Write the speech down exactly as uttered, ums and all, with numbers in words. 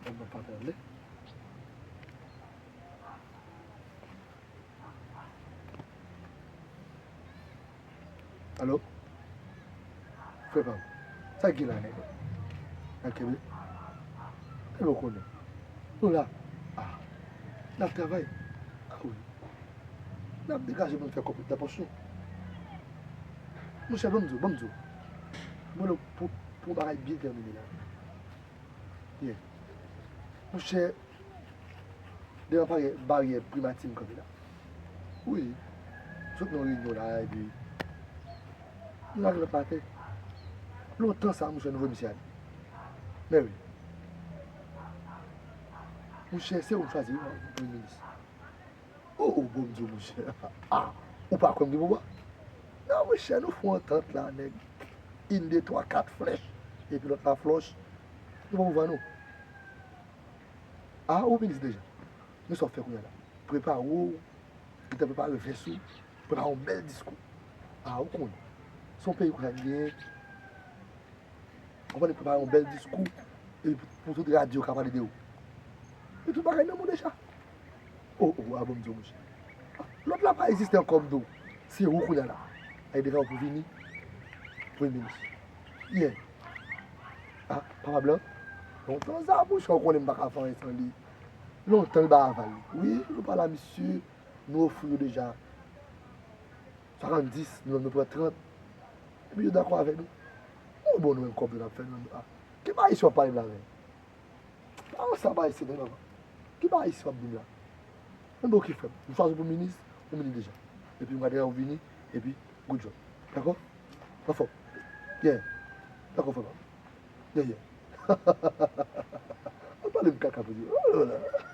Mwen pa tande. Alo? Frè pa m, sa k gen la, nèg? N ap kenbe? Tèlman w konnen. Nou la. Ah. N ap travay. Ah wi. N ap degaje pou n fè kòb nan pòch nou. Monchè, ban m di w, ban m di w. Mwen la pou, pou yon bagay byen tèmine la. Yeah. Monchè, devan baryè, baryè primati m kanpe la. Wi. Sot nan reyinyon la, epi nou lage lòt maten. Lontan sa, monchè, nou voye misye ale. Men wi. Monchè, se ou m chwazi, wi, pou premye minis. Oh, oh, bon Dye, monchè. Ah, ou pa kwè m gen pouvwa? Non, monchè, nou fè yon antant la, nèg. Inn, de, twa, kat flèch. Epi lòt la flòch. Nou pa pouvwa, non. Ah, ou minis deja. Men sa w fè kounye a la. Prepare w. Gentan prepare vès ou. Prepare yon bèl diskou. Ah, ou konnen. Se yon peyi konsa n genyen. Ou konn prepare yon bèl diskou, epi pou, pou tout radyo ka pale de ou. E tout bagay nan men w deja. Oh, oh, ah, bon, m di w, monchè. Ah, lòt la pa egziste ankò, m di w. Se ou kounye a la. Ay devan pou vini. Premye minis. Yeah. Ah, papa blan. Lontan sa, monchè, ou konnen m pa ka fè anyen san li. Lontan l ba aval li. Wi, nou pale a misye, nou ofri yo deja. Swasanndis, nou, nou pran trant. Epi yo dakò avèk nou. Bon, bon, nou menm kòb yo n ap fè nou. Ah. Ki bagay sa w ap pale m la menm? Pa wè sa bagay se menm avan. Ki bagay sa w ap di m la? Men bon, ki frè m. Nou chwazi pou minis, ou minis deja. Epi m gade ou vini, epi good job. Dakò? Anfòm. Yeah. Dakò, frè m. Yeah, yeah. Ou pale m kaka pou di. Oh là là.